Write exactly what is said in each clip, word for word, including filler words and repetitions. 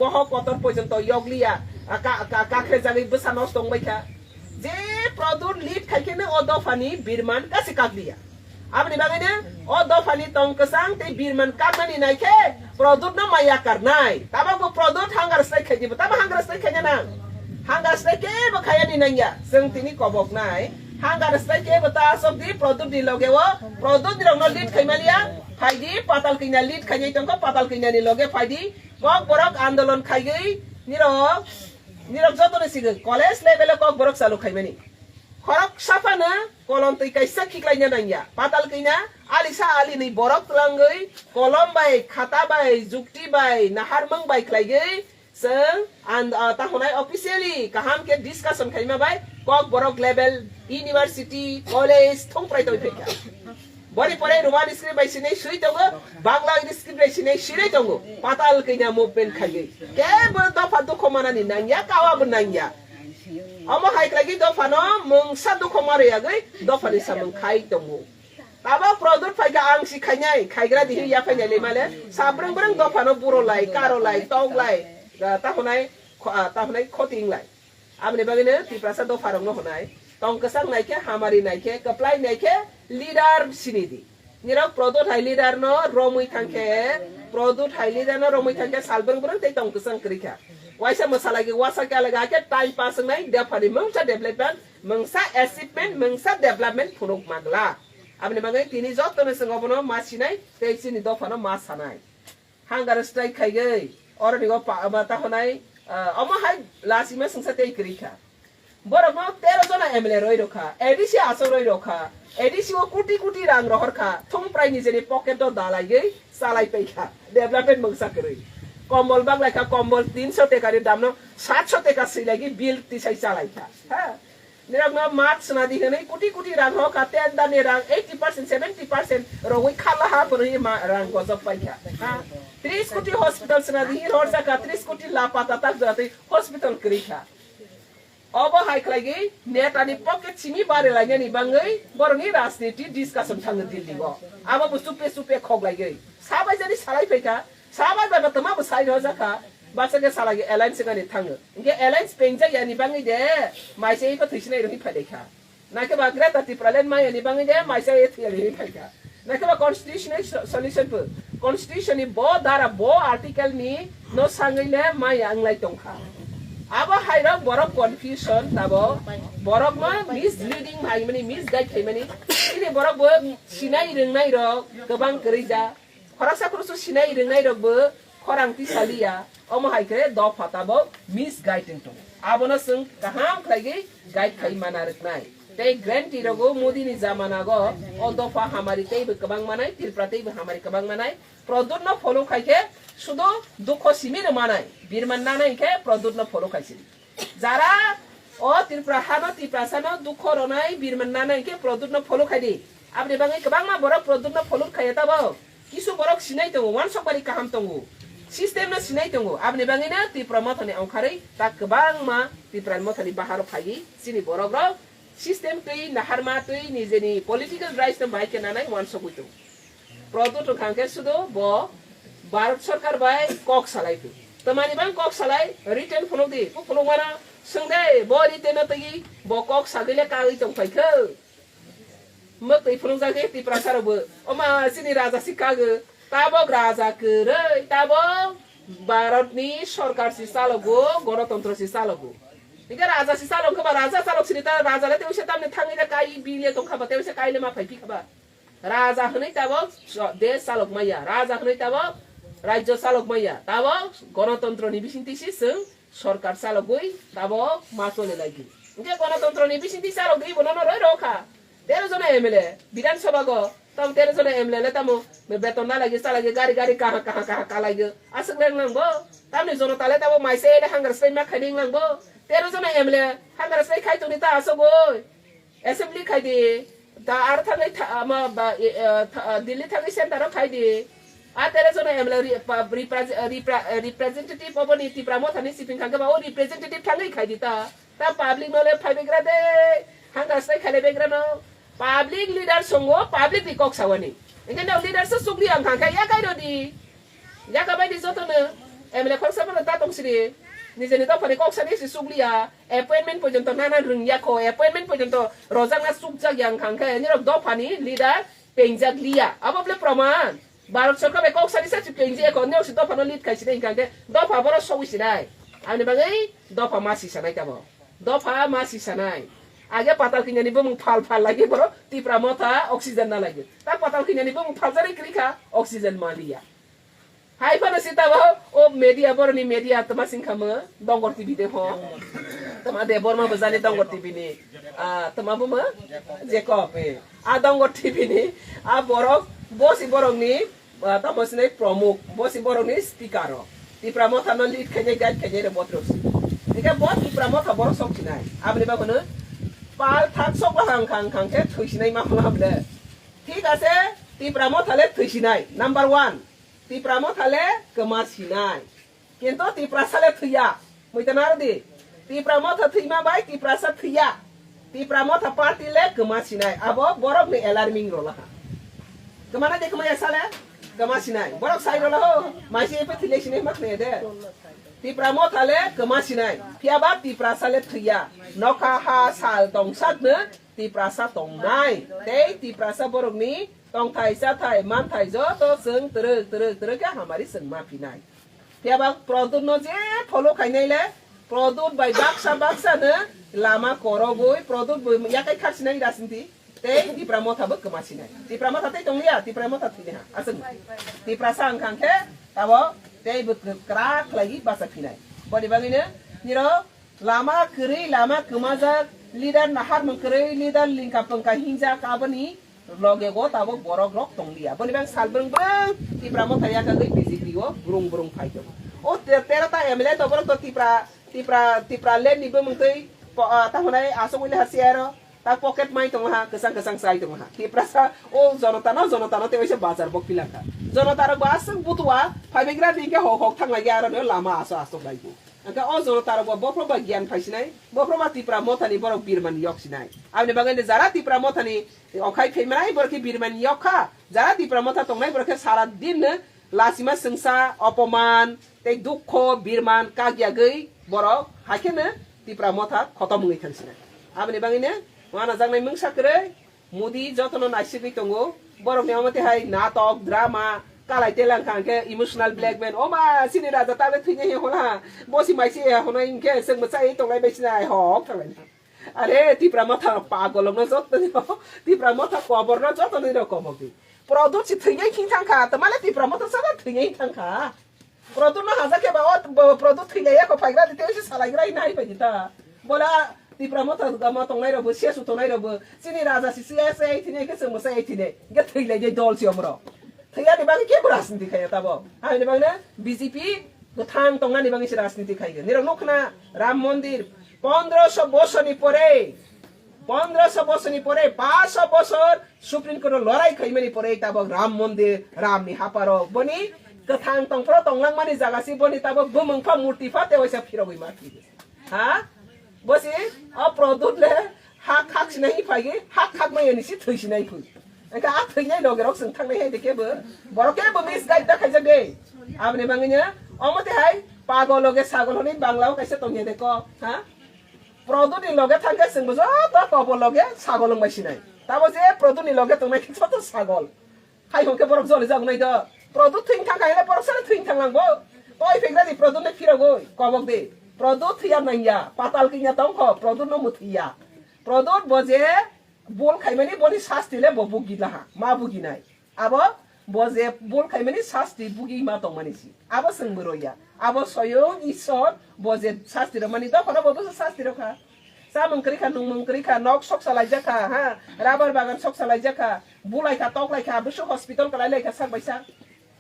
Bohok kotor porjonto yokliya, a, ka, ka, kakhre jagwi bwsa nosto wngbai kha. Je Pradyot lead khai khe no o dophani birman kasi kakliya. Aboni bagwi no o dophani tong kwchang tei birman kaknani nai khe Pradyot no maya karnai. Tabok bo Pradyot hunger strike khai dibo. Tamo hunger strike khai nang? Hunger strike kebo khayani nangya. Chwng tini kobok nai. Hunger strike kebo ta asok di Pradyot ni loge o. Pradyot ni rok no lead khai maliya. Phai di Patal Kanya lead khai nai tongkha. Patal Kanya ni loge phai di. Kokborok andolon khaigwi nirok, nirok jotono sigwi college level o Kokborok chalu khaimani. Khoroksa phano kolom twi kaisa khiklaina nangya. Patal Kanya alisa alinwi borok twlangwi kolom bai, khata bai, jukti bai, naharmung bai khlaigwi chwng and, ah, ta hwnai officially kaham khe discussion khaima bai Kokborok level university, college thung prai tongwi phaikha. Boni pore Roman script bai sinai swi tongo, Bangla script bai sinai sinai tongo. Patal Kanya movement khaigwi. Kebo dopha dukho manani nangya, kawa bo nangya. Omo hai khlaigwi dophano mungsa dukho marwi yagwi dophani samung khai tongo. Tabok Pradyot phaikha ang si khainai, khaigra dihi yaphai nai le male. Sabrang brang dophano buro lai, karo lai, tong lai, ah, ta hwnai, kho-, ah, ta hwnai khoting lai. Aboni bagwino Tiprasa dopharokno hwnai, tong kwchang nai khe, hamari nai khe, kwplai nai khe, leader sini di. Nirok Pradyot hai leader no romwi thang khe, Pradyot hai leader no romwi thang khe, salbrang brang tei tong kwchang kwrwi kha. Waisa mwsalagi wasa khe alaga khe time pass wngnai, dophani mungsa development, mungsa achievement, mungsa development phunuk magla. Aboni bagwi tini jotono chwng obono ma sinai tei chini dophano ma sanai. Hunger strike khaigwi, oroni o pa-, ma ta hwnai, ah, omo hai lachima sungsa tei kwrwi kha. Borokno tero jona M L A roi rokha, A D C asok roi rokha, A D C o koti koti rang rohor kha, thung prai nijeni pocket o dalaigwi chalai pai kha, development mungsa kwrwi. Kombol baglai kha, kombol tinso teka ni damno satso teka swilagwi bill tisai chalai kha. Ha? Nirokno mat swnadi hwnwi koti koti rang rokha, tender ni rang eighty percent, seventy percent rogwi khalaha hwnwi ma rang gojok paikha. Ha? Tris koti hospital swnadi hi rorjakha, tris koti lapata tak jatwi hospital kwrwi kha. Obo hai khlaigwi netani pocket simi bare lainani bangwi borokni rajniti discussion thango Delhi o. Abo bo chupe chupe khoklaigwi. Sabai jani salai phaikha, sabai bai ba twma bo sai rojak kha. Basa khe salai alliance gani thango. Hingke alliance pengjak yani bangwi de maisa iko thwisinai rwhi phai kha. Nakhe ba Greater Tipraland maya ni bangwi de maisa ye thwiya rwhi phai kha. Nakhe ba constitutional so-, solution pho. Constitution ni bo dara bo article ni no sangwi le maya anglai tongkha. Abo hai rok borok confusion tabo borok no misleading hai mani misguide hai mani. Ini borok bo sinai rwngnai rok kwbang kwrwi ja. Khoroksa khoroksa sinai rwngnai rok bo khorang tisaliya, omo hai khe dopha tabok misguiding tongo. Abono chwng kaham khlaigwi guide khai mana rwknai. Tei guarantee rogo Modi ni jamana go o dopha hamari teibo kwbang manai, Tripura teibo hamari kwbang manai. Pradyot no follow khai khe sudo dukho simi rw manai, birman nanai khe Pradyot no follow khai sidi. Jara o Tripura hano, Tiprasa no dukho ronai, birman nanai khe Pradyot no follow khai di. Aboni bagwi kwbangma borok Pradyot no follow khaiya tabo. Kisu borok sinai tongo, wansok bari kaham tongo. System no sinai tongo. Aboni bagwi no Tripura Motha ni ongkharwi ta kwbangma Tripura Motha ni baharo phaiwi chini borok rok system twi naharma twi nijeni political rights no bai khe nanai wansogwi tongo. Pradyot wngkha hwnkhe sudo bo Bharat Sarkar bai kok salai di. Twmani bang kok salai, written phunuk di. Bo phunuk mano, swng de, bo written no twi bo kok sagwi le kagwi tong phai khe. Mwktwi phunukjak khe Tiprasa rok bo. Oma chini raja si kago. Tabok raja kwrwi, tabok Bharat ni sarkar si chalogo, gonotontro si chalogo. Hingke raja si chalok khe ba raja chalok sini ta raja le tewse tamni thangwi le kai bile tong kha ba tewse kai le ma phai phi kha ba. Raja hwnwi tabok so-, desh chalok maya, raja hwnwi tabok rajyo chalok maya, tabok gonotontro ni bisingtwi si chwng sorkar chalogwi tabok ma chole lagi. Hingke gonotontro ni bisingtwi chalogwi bo nono roi rw kha. Tero jona M L A, Bidhan Sabha go, tamo tero jona M L A le tamo beton na lagi, sa lagi, gari, gari, kaha, kaha, kaha, ka lagi. Aswk le wng nang bo? Tamni jonota le tamo maisa ele hunger strike ma khai di wng nang bo? Tero jona M L A hunger strike khai tongni ta aswk oi. Assembly khai di, ta ar thangwi tha-, ama ba, e, e, tha-, Delhi thangwi center o khai di. A tero jona M L A re-, pa-, repre-, repre-, representative obo ni Tipra Motha ni siping kha khe ba o representative thangwi khai di ta. Ta public no le phaibegra de, hangka sai khale begra no. Public leader songo, public ni kok sawani. Engke no leader se sugri ang khangkha ya kai rodi. Ya ka bai di joto no. M L A khoroksa phano ta tong sidi. Nijeni dophani kok sani se chukliya. Appointment porjonto nana rwngya kho. Appointment porjonto rojakna chukjak ya wngkha khe nirok dophani leader pengjak liya. Abo bole proman. Bharat sorkar bai kok sani sa chukliya kho. Nirok se dophano lead khai sidi wngkha khe dopha boro sogwi sinai. Aboni bagwi dopha ma si sanai tamo. Dopha ma si sanai. Age patal kinyani bumung phal phal lagi boro Tipra motha oxygen na lagi. Ta patal kinyani bumung phal jari krikha oxygen ma liya. Hai phano si tabo o media, boroni media tama sing kha mo Dongor T V de ho. Tama de Borma bojani Dongor T V ni. Ah, tama bo mo Jacob. Eh. A Dongor T V ni a borok bosi borok ni, ah, tamo sinai promuk, bosi borok ni speaker o. Tipra motha no lead khainai, guide khainai re botrok si. Nika bo Tipra motha borok sok sinai. Aboni bagwi no pal thak sok la hang khang khang khe thwi sinai ma hwnla hamle. Thik ase, Tipra motha le thwi sinai. Number one. Tipra motha le kwma sinai. Kintu Tiprasa le thwiya. Muita nardi. Tipra motha thwima bai Tiprasa thwiya. Tipra motha party le kwma sinai. Abo borok ni alarming rolaha. Kwma na de kwma ya sale? Kwma sinai. Borok sai rolaho. Maisi epe thwile sinai mak ne de. Tipra motha le kwma sinai. Phiya ba Tiprasa le thwiya. Nokha ha sal tong sak no Tiprasa tongnai. Tei Tiprasa borok ni tongthai, chathai, manthai joto chwng twrwk, twrwk, twrwk khe hamari chwng ma phinai. Phiya ba Produt no je follow khainai le, Produt bai baksa, baksa no lama korogwi, Produt bo yakai khak sinai rajniti, tei Tipra motha bo kwma sinai. Tipra motha tei tongliya, Tipra motha thwini ha, aswk. Tiprasa wngkha khe, tabo tei bo kwrak khlaiwi bacha phinai. Boni bagwi no, niro lama kwrwi, lama kwmajak, leader naharmung kwrwi, leader lingka pwngka hinjak, aboni loge go tabok borok rok tongliya. Boni bang sal brwng brwng Tipra motha yakagwi B J P o brung brung phai tongo. O te-, tero ta M L A to borok to Tipra, Tipra, Tipra land ni bumung twi po-, ah, ta hwnai aswk wngwi ha chair o, ta pocket mai tongo ha, kwchang kwchang chai tongo ha. Tiprasa o jonota no, jonota no tei waisa bazar bo pilangkha. Jonota rok bo aswk butua phaibagra di khe hok hok thang lai ya aro no lama aswk aswk lai bo. Hwnkhe o jonota rok bo bophro ba giyan phaisinai, bophro ba Tipra motha ni borok birmani yok sinai. Aboni bagwi no jara Tipra motha ni okhai phaimanai borok khe birmani yok kha, jara Tipra motha tongnai borok khe sara din no lasima swngsa, opoman tei dukho, birman kakyagwi borok haikhe no Tipra motha khotom wngwi thang sinai. Aboni bagwi no wanajaknai mungsa kwrwi Modi jotono naisigwi tongo, borokni omo twi hai natok, drama, kalai telang kha hwnkhe emotional blackmail. O ma, chini raja tablet thwinai he hwnha, bosi mai se he hwnwi hwnkhe chwng bwchai tonglai bai sinai hok thanglai. Are, Tipra motha pagolokno joto ni, Tipra motha koborno joto ni rok kobok di. Produt si thwinai khing thang kha, tamale Tipra motha sada thwinai thang kha. Produt no haja khe ba o bo produt thwi lai ya kho phaigra di tei se salai gra nai pai di ta. Bola Tipra motha gama tongnai rok bo, sesu tongnai rok bo, chini raja si si S A thini khe chwng bo se thini. Ge thwi lai de dol si omro. Thwi ya ni bagwi ke bo rajniti khai ta bo. Ha ni bagwi na B J P gthang tongna ni bagwi se rajniti khai ge. Nirok nukna Ram Mondir pondroso bosor ni pore Pondroso bosor ni pore, paanch bosor Supreme Court o lorai khaimani pore tabok Ram Mondir, Ram ni haparo. Boni kwthang tongphro tonglangmani jaga si boni tabok bumung pha murti pha tewaisa phirogwi ma phi. Ha? Bosi o Produt le ha khak sinai phagi, ha khak mai ni si thwi sinai phu. Engka a thwinai loge rok sing thangnai hai de kebo. Borok kebo misguide da khaijak de. Aboni bangwi nya, omo te hai pagol loge sagol hwnwi Bangla o kaisa tongya de ko. Ha? Produt ni loge thangkhe chwngbo joto kobor loge sagol wngbai sinai. Tabo je Produt ni loge tongnai khe joto sagol. Hai hwnkhe borok joli jagnai do. Produt thwing thangkha hwnle borok sano thwing thanglang bo. Toi phegra di Produt no phirogwi kobok di. Produt thwiya nangya. Patal kinya tongkho Produt no muthwiya. Produt bo je bul khaimani boni sasti le bo bugi laha. Ma buginai. Abo bo je bul khaimani sasti bugi ma tongmani si. Abo chwng bo roya. Abo soyong Isor bo je sasti rwmani dophano bo bwsa sasti rwkha. Chamung kwrwi kha, nungmung kwrwi kha, nok soksa laijak kha, ha, rubber bagan soksa laijak kha, bulai kha, tok lai kha, bwswk hospital kwlai lai kha sak bai sak.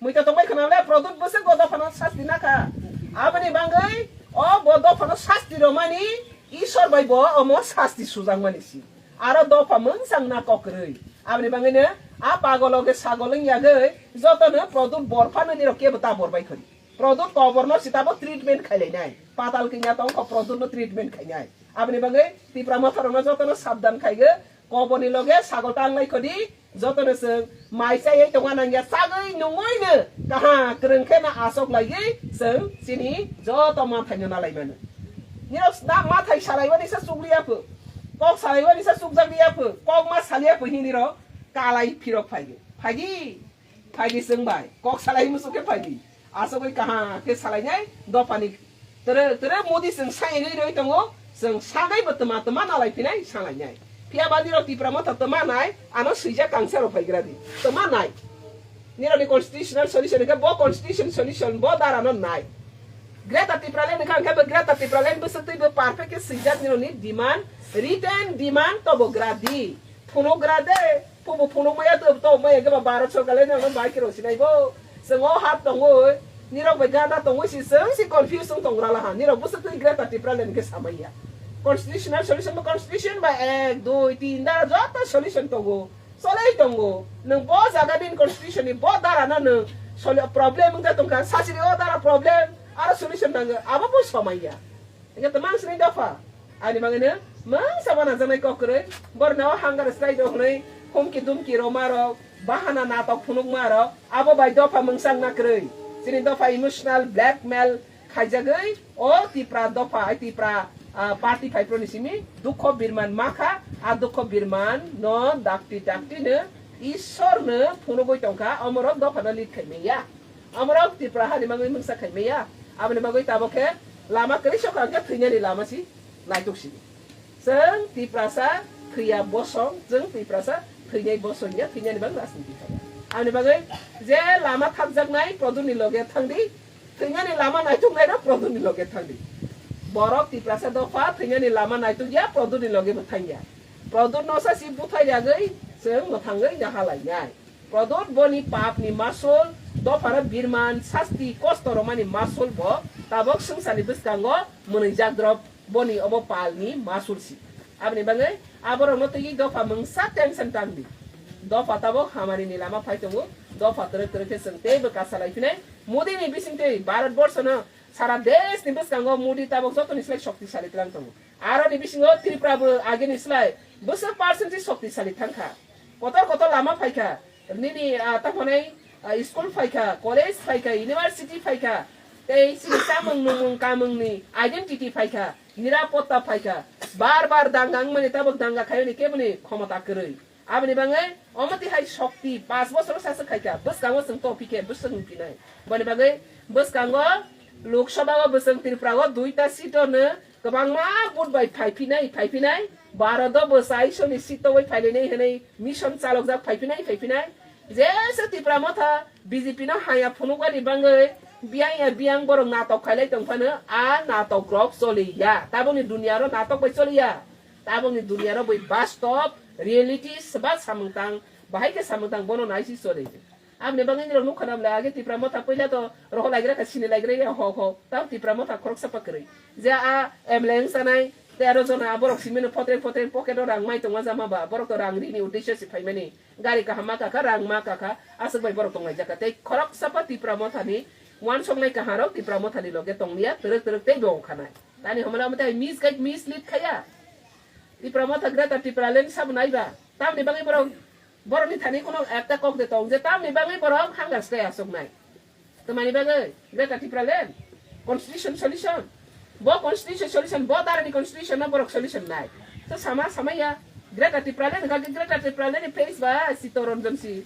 Muita tongbai khna le Produt bwswk bo dophano sasti na kha. Aboni bangwi o bo dophano sasti rwmani Isor bai bo omo sasti sujakmani si. Aro dopha mungsang na kokrwi. Aboni bangwino a pagolo khe sagol wng yagwi jotono Produt bor phano nirok kebo ta bor bai khori. Produt koborno sitabo treatment khailainai. Patal kinya tongkho Produtno treatment khainai. Aboni bagwi Tipra motharokno jotono sabdan khaigwi Koboni loge sagol tanglai khodi, jotono chwng mai chaiwi tongna nangya, chagwi nungwi no kaha kwrwng khe no achok laiwi chwng chini joto manthai no nalai mano. Nirok na mathai salai wani sa chukliya pho, kok salai wani sa chukjakliya pho, kok ma saliya pho hinwi rok kalai phirok phaidi. Phaidi. Phaidi chwng bai, kok salai muchuk khe phaidi. Asogwi kaham khe salainai dophani tere, tere Modi chwng sai rwi rwi tongo, chwng sanai bo tma tma nalai phinai salainai. Phiya ba nirok Tipra Motha tma nai, ano swijak kangsa rok phaigra di. Tma nai. Nirokni constitutional solution khe bo constitution solution bo dara no nai. Greater Tipraland kha khe bo Greater Tipraland bwswk twi bo perfect khe swijak nirokni demand, written demand to bo gra di. Phunuk gra de, phubo phunuk maya to, to maya khe ba Bharat sorkar le nang bai khe rosi nai bo. Chwng o hap tongwi, nirok bai gana tongwi si chwng si confuse wng tong rala ha. Nirok bwswk twi Greater Tipraland khe samaya. Constitutional solution bo constitution ba ek, dui, tin dara joto solution tongo. Cholai tongo. Nwng bo jaga din constitution ni bo dara no nwng soli-, problem wng tong kha. Sasiri o dara problem, aro solution nango. Abo bo samaya. Hingke twmang sini dopha. Ani bagwino mungsa bo najaknai kok kwrwi. Borno hunger strike rok hwnwi humki dumki rwma rok, bahana natok phunukma rok, abo bai dopha mungsa wngna kwrwi. Chini dopha emotional blackmail khaijagwi o Tipra dopha, ai Tipra, ah, party phaiphru ni simi dukho birman makha, a dukho birman no dakti dakti no Ishwar no phunugwi tongkha, omorok dopha no lead khaimaya. Amorok Tipra hani bagwi mungsa khaimaya. Aboni bagwi tabok khe lama kwrwi sokha hwnkhe thwinani lama si naituk sini. Chwng Tiprasa thwiya bosong, chwng Tiprasa thwinai bosong ya, thwinani bagwi rajniti khaia. Aboni bagwi je lama thakjaknai Produtni loge thangdi, thwinani lama naituknairok Produtni loge thangdi. Borok Tiprasa dopha thwinani lama naitukya, Produtni loge bo thangya. Produtno sa si buthai ragwi chwng mwthangwi nahalainai. Prodot boni papni masul, dophano birman, sasti, kosto romani masul bo tabok swngcharni bwskango mwnwijak drop boni obo palni masul si. Aboni bagwi aborokno twiwi dopha mungsa tension tangdi. Dopha tabok hamarini lama phai tongo, dopha twrwk twrwk khe chwng teibo kasalai phinai. Modini bisingtwi Bharat borsono sara deshni bwskango Modi tabok jotoni slai shoktisali twlang tongo. Aroni bisingo Tripura bo ageni slai bwswk percent si shoktisali thangkha. Kotor kotor lama phaikha, nini, ah, tamo hwnai, ah, school phaikha, college phaikha, university phaikha, tei chini chamung nungmung kamungni identity phaikha, nirapotta phaikha. Bar bar danga wngmani tabok danga khaiyoni keboni khomota kwrwi. Aboni bagwi omo tihai shokti panch bosor saswk khaikha, bwskango chwng topikhe bwswk wngphinai. Boni bagwi bwskango Lok Sabha o bwswng Tripura o duita seat o no kwbangma vote bai phaiphinai, phaiphinai, Bharat o bo chaisoni seat tobwi phailainai hwnwi mission chalokjak phaiphinai, phaiphinai. Jesa Tipra Motha B J P no haya phunukmani bagwi biyang ya biyang borok natok khailai tongphano, a natok rok choliya. Tabukni duniya ro natok bai choliya. Tabukni duniya ro bai bastob, reality, swba samung tang, bahai khe samung tang bono naisi choli. Aboni bagwi nirok nukha na bwle, age Tipra Motha puila to rohor laigra kha, sini laigra ya ho ho. Tamo Tipra Motha khoroksa pa kwrwi. Je a M L A wng sanai, tei aro jona borok simino photreng photreng pocket o rang mai tongma jama ba, borok to rang rini uddesyo se phaimani. Gari kaham ma kakha, rang ma kakha, aswk bai borok tonglaijak kha. Tei khoroksa pa Tipra Motha ni uansuknai kaha rok Tipra Motha ni loge tonglia, twrwk twrwk tei bo wngkha nai. Tani hamala mate misguide, mislead khaya. Tipra Motha Greater Tipraland sabo naiba. Tamni bagwi borok, borokni thani kono ekta kok de tong je tamni bagwi borok hunger strike asoknai. Tamani bagwi Greater Tipraland constitution solution. Bo constitution solution, bo darani constitution no borok solution nai. So sama, sama ya. Greater Tipraland, Greater Tipraland ni face ba Sitoranjan si.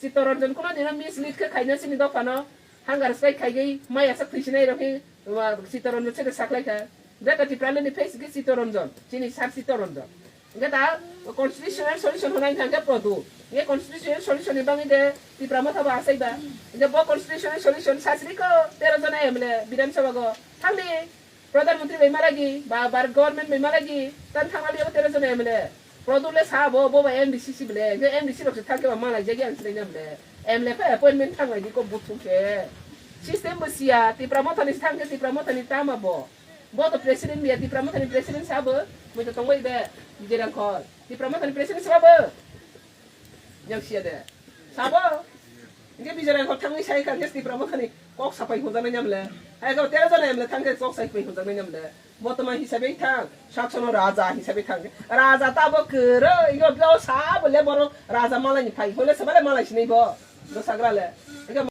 Sitoranjan kuno dino mislead khe khaina sini dophano hunger strike khaigwi maya sak thwisinai rokhe, wa, Sitoranjan se saklai kha. Greater Tipraland ni face khe Sitoranjan, chini sir Sitoranjan. Hingke ta constitutional solution hwnai hingke Prodot. Hingke constitutional solution ni bagwi de Tipra Motha bo asai ba. Hingke bo constitutional solution sasri ko tero jona M L A Bidhan Sabha go thangdi. Pradhan Mantri bai malagi, ba Bharat government bai malagi, tan thangna liya tero jona M L A. Prodot le sa bo, bo ba M D C si bele, je M D C rok se thangke ba malai jagi ang sinai na bele. M L A pa appointment thanglai di ko buthu ke. System bo siya, Tipra Motha ni thangke Tipra Motha ni tama bo. Bo to president biya, Tipra Motha ni president sa bo. Mui to tongbai be, Vijay Rangkhol. Tipra Motha ni president sa bo. Yang siya de. Sa bo. Hingke Bijoy Rangkhol thangwi sai kha, hingke Tipra Mothani kok sapai hwnjaknai namle. Hai khe tero jona emle thangkhe kok sapai hwnjaknai namle. Bottoman hisabe thang, saksono raja hisabe thang. Raja tabo kwrwi, hingke o sabo le borok raja malai ni phai, hole sebale malai sinai bo. Dosagra le. Hingke